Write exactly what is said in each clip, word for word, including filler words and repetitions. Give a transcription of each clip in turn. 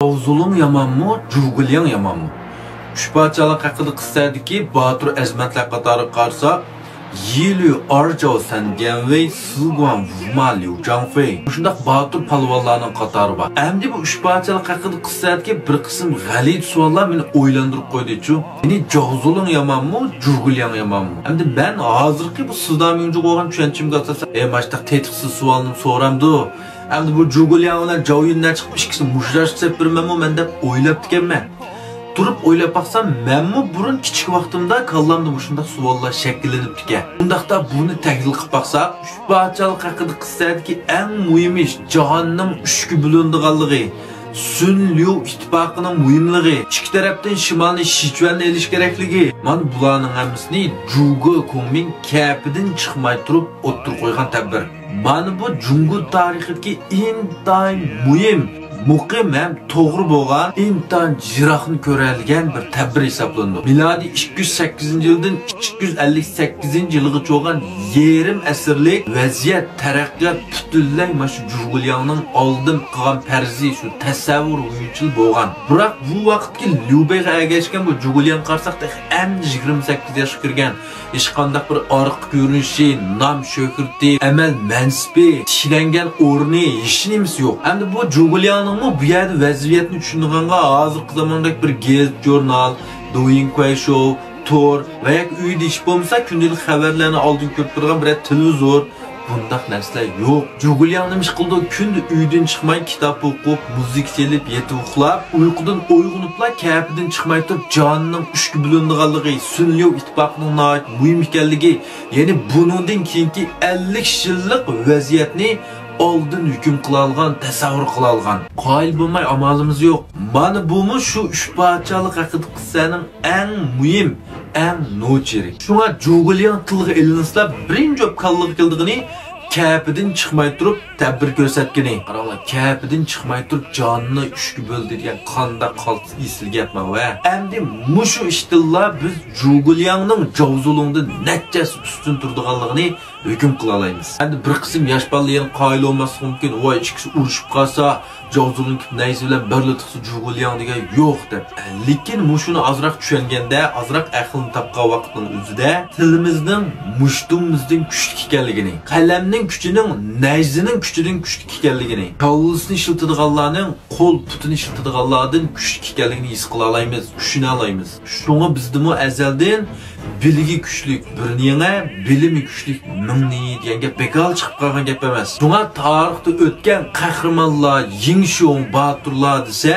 جاۋزۇلۇڭ يامانمۇ، جۇگۇلياڭ يامانمۇ؟ ئۈچ پادىشاھلىق ھەققىدە قىسسەدىكى باتۇر ئەزىمەتلەر قاتارىغا قارىساق، يىلۈ، ئارجاۋ، سەنگەنۋېي، سىلگۇەن، ۋۇما، ليۇ جاڭفېي، مۇشۇنداق باتۇر پالۋانلارنىڭ قاتارى بار. ئەمدى بۇ ئۈچ پادىشاھلىق ھەققىدە قىسسەدىكى بىر قىسىم غەلىتە سوئاللار مېنى ئويلاندۇرۇپ قويدىچۇ. يەنى جاۋزۇلۇڭ يامانمۇ، جۇگۇلياڭ يامانمۇ؟ ئەمدى مەن ھازىرقى بۇ سىزدامىڭجۇغا بولغان چۈشەنچىمگە ئاساسەن، ئەي، ماشۇنداق تېتىقسىز سوئالنى سورامدۇ؟ ئەمدى بۇ جۇگۇلياڭ بىلەن جاۋيۈن نەچىقىپ ئىككىسىنى مۇشۇلاشقا سېلىپ بېرىمەنمۇ مەن دەپ ئويلاپتىكەنمەن. تۇرۇپ ئويلاپ باقسام، مەنمۇ بۇرۇن كىچىك ۋاقتىمدا كاللامدا مۇشۇنداق سوئاللار شەكىللىنىپتىكەن. ئۇنداقتا بۇنى تەھلىل قىلىپ باقساق، ئۈچ پادىشاھلىق ھەققىدە قىسسەدىكى ئەڭ مۇھىم ئىش جاھاننىڭ ئۈچكە بۆلۈنىدىغانلىقى، سۈن ليۇ ئىتتىپاقىنىڭ مۇھىملىقى، ئىككى تەرەپتىن شىمالنى شىچۈەننى ئېلىش كېرەكلىكى، مانا بۇلارنىڭ ھەممىسىنى جۇگې كۇڭمىڭ كەپىدىن چىقماي تۇرۇپ ئوتتۇرىغا قويغان تەدبىر. مانا بۇ جۇڭگو تارىخىدىكى ئىنتايىن مۇھىم، مۇقىم ھەم توغرا بولغان، ئىنتايىن يىراقنى كۆرەلىگەن بىر تەدبىر ھېسابلىنىدۇ. مىلادىي ئىككى يۈز سەككىزىنچى يىلدىن ئىككى يۈز ئەللىك سەككىزىنچى يىلغىچە بولغان يېرىم ئەسىرلىك ۋەزىيەت، تەرەققىيات پۈتۈنلەي مانا شۇ جۇگۇلياڭنىڭ ئالدىن قىلغان پەرزى، شۇ تەسەۋۋۇر بويىچىلا بولغان. بىراق بۇ ۋاقىتتىكى ليۇبېيغا ئەگەشكەن بۇ جۇگۇلياڭغا قارىساق، تېخى ئەمدى يىگىرمە سەككىز ياشقا كىرگەن. ھېچقانداق بىر ئارقا كۆرۈنۈشى، نام شۆھرىتى، ئەمەل مەنسىپى، تىكلەنگەن ئورنى، ھېچنېمىسى يوق. ئەمدى بۇ جۇگۇلياڭنىڭمۇ بۇ يەردە ۋەزىيەتنى چۈشىنىدىغانغا ھازىرقى زاماندەك بىر گېزىت-ژۇرنال، دوۋيىن كۇەيشوۋ، تور ۋە ياكى ئۆيدە ھېچ بولمىسا كۈندىلىك خەۋەرلەرنى ئالدىن كۆرۈپ تۇرىدىغان بىرەر تېلېۋىزور، بۇنداق نەرسىلەر يوق. جۇگۇلياڭ نېمە ئىش قىلىدۇ؟ كۈندە ئۆيدىن چىقماي، كىتاب ئوقۇپ، مۇزىكا چېلىپ، يېتىپ ئۇخلاپ، ئۇيقۇدىن ئويغىنىپلا كەپىدىن چىقماي تۇرۇپ، جانىنىڭ ئۈچكە بۆلۈنىدىغانلىقى، سۈن ليۇ ئىتتىپاقىنىڭ ناھايىتى مۇھىم ئىكەنلىكى، يەنى بۇنىڭدىن كېيىنكى ئەللىك يىللىق ۋەزىيەتنى ئالدىن ھۆكۈم قىلالىغان، تەسەۋۋۇر قىلالىغان. قايىل بولماي ئامالىمىز يوق. مانا بۇمۇ شۇ ئۈچ پادىشاھلىق ھەققىدىكى قىسسەنىڭ ئەڭ مۇھىم، ئەڭ نوچىرى. شۇڭا جۇگۇلياڭ تىلغا ئېلىنسىلا، بىرىنچى بولۇپ كاللىغا كېلىدىغىنى كەپىدىن چىقماي تۇرۇپ تەدبىر كۆرسەتكىنى. قاراڭلار، كەپىدىن چىقماي تۇرۇپ جانىنى ئۈچكە بۆلدى دېگەن قانداق قالتىس ئېسىل گەپ ماۋۇ، ھە؟ ئەمدى مۇشۇ ئىشتىنلا بىز جۇگۇلياڭنىڭ جاۋزۇلۇڭدىن نەچچە ھەسسە ئۈستۈن تۇرىدىغانلىقىنى ھۆكۈم قىلالايمىز. ئەمدى بىر قىسىم ياش بالىلار يەنە قايىل بولماسلىقى مۇمكىن، ۋاي، ئىككىسى ئۇرۇشۇپ قالسا، جاۋزۇلۇڭ كېلىپ نەيزە بىلەن بىرلا تىقسا جۇگۇلياڭ دېگەن يوق دەپ. لېكىن مۇشۇنى ئازراق چۈشەنگەندە، ئازراق ئەقىلنى تاپقان ۋاقىتنىڭ ئۆزىدە تىلىمىزنىڭ مۇشتۇمىمىزدىن كۈچلۈك ئىكەنلىكىنى، قەلەمنىڭ كۈچىنىڭ نەيزىنىڭ كۈچىدىن كۈچلۈك ئىكەنلىكىنى، كاللىسىنى ئىشلىتىدىغانلارنىڭ قول پۇتىنى ئىشلىتىدىغانلاردىن كۈچلۈك ئىكەنلىكىنى ھېس قىلالايمىز، چۈشىنەلايمىز. شۇڭا بىزدىمۇ ئەزەلدىن بىلىكى كۈچلۈك بىرنى يېڭە، بىلىمى كۈچلۈك مىڭنى يېڭە دېگەن گەپ بىكارغا چىقىپ قالغان گەپ ئەمەس. شۇڭا تارىختا ئۆتكەن قەھرىمانلار، يىڭشۇڭ باتۇرلار دېسە،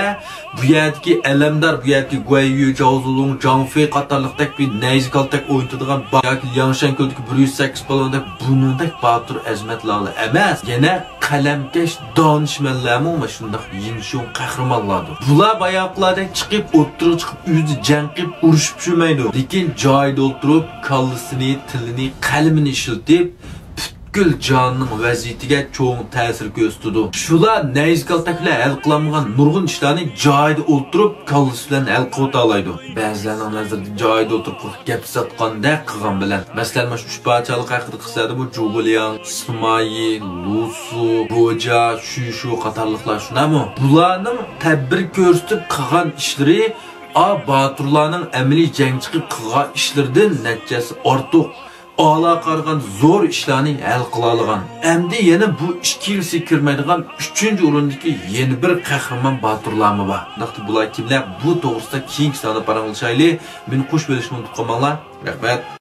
بۇ يەردىكى ئەلەمدار، بۇ يەردىكى گۇەييۈ، جاۋزۇلۇڭ، جاڭفېي قاتارلىقتەك بىر نەيزە كالتەك ئوينىتىدىغان با-، ياكى لياڭشەن كۆلىدىكى بىر يۈز سەككىز پالۋاندەك بۇنىڭدەك باتۇر ئەزىمەتلەرلا ئەمەس، يەنە قەلەمكەش دانىشمەنلەرمۇ مانا شۇنداق يىڭشۇڭ قەھرىمانلاردۇر. بۇلار باياقىلاردەك چىقىپ، ئوتتۇرىغا چىقىپ، ئۆزى جەڭ قىلىپ، ئۇرۇشۇپ يۈرمەيدۇ. لېكىن جايىدا ئولتۇرۇپ، كاللىسىنى، تىلىنى، قەلىمىنى ئىشلىتىپ، پۈتكۈل جاھاننىڭ ۋەزىيىتىگە چوڭ تەسىر كۆرسىتىدۇ. شۇلار نەيزە كالتەك بىلەن ھەل قىلالمىغان نۇرغۇن ئىشلارنى جايىدا ئولتۇرۇپ، كاللىسى بىلەن ھەل قىلىۋېتالايدۇ. بەزىلەرنىڭ نەزىرىدە جايىدا ئولتۇرۇپ گەپ ساتقاندەك قىلغان بىلەن. مەسىلەن، مانا شۇ ئۈچ پادىشاھلىق ھەققىدە قىسسەدىمۇ جۇگۇلياڭ، سىمايى، لۇسۇ، گوجا، شۈشۇ قاتارلىقلار شۇنداقمۇ؟ بۇلارنىڭ تەدبىر كۆرسىتىپ قىلغان ئىشلىرى ئا باتۇرلارنىڭ ئەمەلىي جەڭ چىقىپ قىلغان ئىشلىرىدىن نەچچە ھەسسە ئارتۇق، ئالا قارىغان زور ئىشلارنى ھەل قىلالىغان. ئەمدى يەنە بۇ ئىككىلىسىگە كىرمەيدىغان ئۈچىنچى ئورۇندىكى يەنە بىر قەھرىمان باتۇرلارمۇ بار. ئۇنداقتا بۇلار كىملەر؟ بۇ توغرىسىدا كېيىنكى ساندا پاراڭلىشايلى. مېنى قوشۇپ بېرىشنى ئۇنتۇپ قالماڭلار. رەھمەت.